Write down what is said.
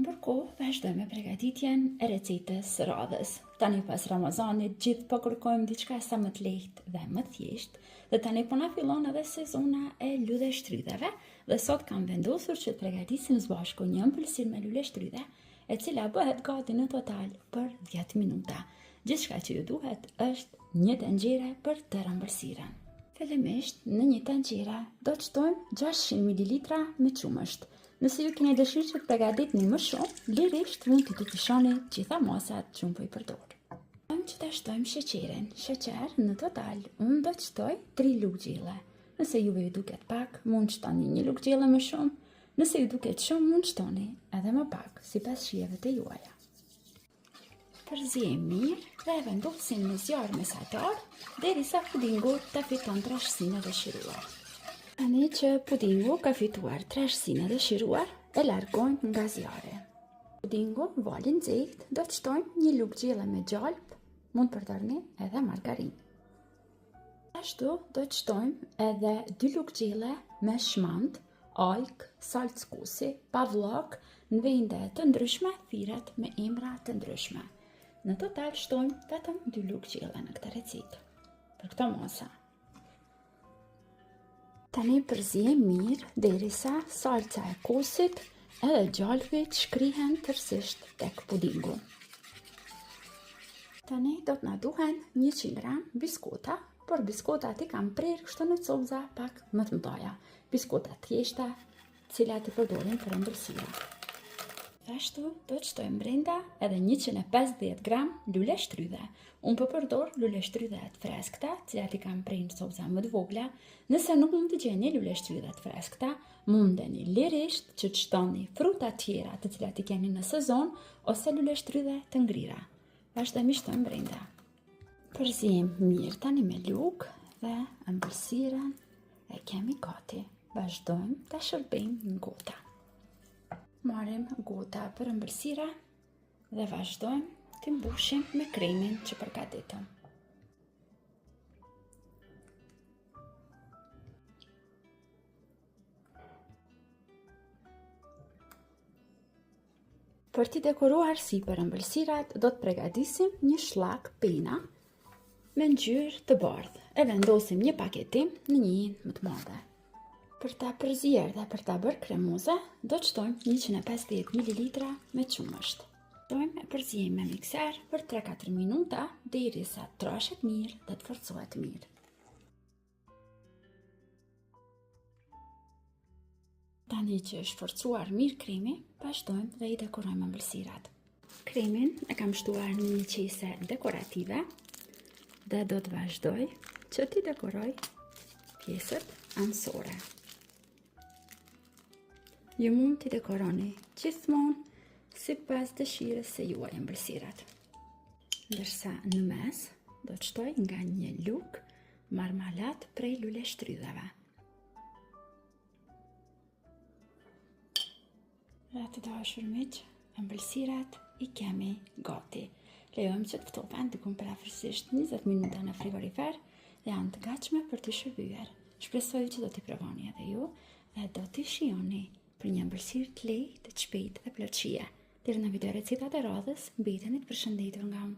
Ndërkohë, vazhdojmë me pregatitjen e recetës së radhës. Tani pas Ramazanit, gjithë po kërkojmë diçka sa më të lehtë dhe më të thjeshtë, dhe tani po na fillon edhe sezona e luleshtrydheve, dhe sot kam vendosur që të pregatisim së bashku një ëmbëlsirë me luleshtrydhe, e cila bëhet gati në total për 10 minuta. Gjithçka që ju duhet është një tenxhere për tërë ëmbëlsirën. Fillimisht, në një tenxhere do të shtojmë 600 ml me qumësht. Nëse ju keni dëshirë që të pregaditni më shumë, lirisht mund të dyfishoni gjitha masat që unë po i përdor. Vazhdojmë që të shtojmë sheqerin. Sheqer në total, unë do të shtoj 3 lugë gjelle. Nëse juve ju duket pak, mund të shtoni një lugë gjelle më shumë. Nëse ju duket shumë, mund të shtoni edhe më pak, sipas shijeve të juaja. Përziejmë mirë dhe e vendosim në zjarr mesatar derisa pudingu të fiton trashësinë e dëshiruar. Tani që pudingu ka fituar trashësinë e dëshiruar, e largojmë nga zjarri. Pudingu valë i nxehtë, do të shtojmë një lugë gjelle me gjalpë, mund të përdorni edhe margarinë. Ashtu do të shtojmë edhe dy lugë gjelle me shmand, ajkë, salcë kosi, pavllok, në vende të ndryshme thirret me emra të ndryshme. Në total shtojmë vetëm dy lugë gjelle në këtë recetë. Për këto masa. Tani përziejmë mirë derisa salca e kosit edhe gjalpi të shkrihen tërësisht tek pudingu. Tani do të na duhen 100 gram biskota, por biskotat i kam prerë kështu në copëza pak më të mëdha. Biskota të thjeshta, të cilat i përdorim për ëmbëlsira. Ashtu do të shtojmë brenda edhe 150 gram luleshtrydhe. Unë po përdor luleshtrydhe të freskëta, të cilat i kam prerë në copëza më të vogla. Nëse nuk mund të gjeni luleshtrydhe të freskëta, mundeni lirisht që të shtoni fruta tjera të cilat i keni në sezon ose luleshtrydhe të ngrira. Vazhdojmë i shtojmë brenda. Përziejmë mirë tani me lugë dhe ëmbëlsirën e kemi gati. Vazhdojmë ta shërbejmë në gota. Marrim gota për ëmbëlsira dhe vazhdojmë t'i mbushim me kremin që përgatitëm. Për t'i dekoruar sipër ëmbëlsirat, do të pregadisim një shllak pena me ngjyrë të bardhë. E vendosim një paketim në një enë më të madhe. Për ta përzier dhe për ta bërë kremoze, do të shtojmë 150 ml me qumësht. Shtojmë e përziejmë me mikser për 3-4 minuta derisa të trashet mirë dhe të forcohet mirë. Tani që është forcuar mirë kremi, vazhdojmë dhe i dekorojmë ëmbëlsirat. Kremin e kam shtuar në një qese dekorative dhe do të vazhdoj që t'i dekoroj pjesët anësore. Ju mund t'i dekoroni gjithmonë sipas dëshirës së juaj ëmbëlsirat. Ndërsa në mes do të shtoj nga një lugë marmalatë prej luleshtrydheve. Dhe të dashur miq, ëmbëlsirat i kemi gati. Lejojmë që të ftohen diku përafërsisht 20 minuta në frigorifer dhe janë të gatshme për t'u shërbyer. Shpresoj që do t'i provoni edhe ju dhe do t'i shijoni për një ëmbëlsirë të lehtë, të shpejtë dhe plot shije. Deri në video recetat e radhës, mbeteni të përshëndetur nga unë.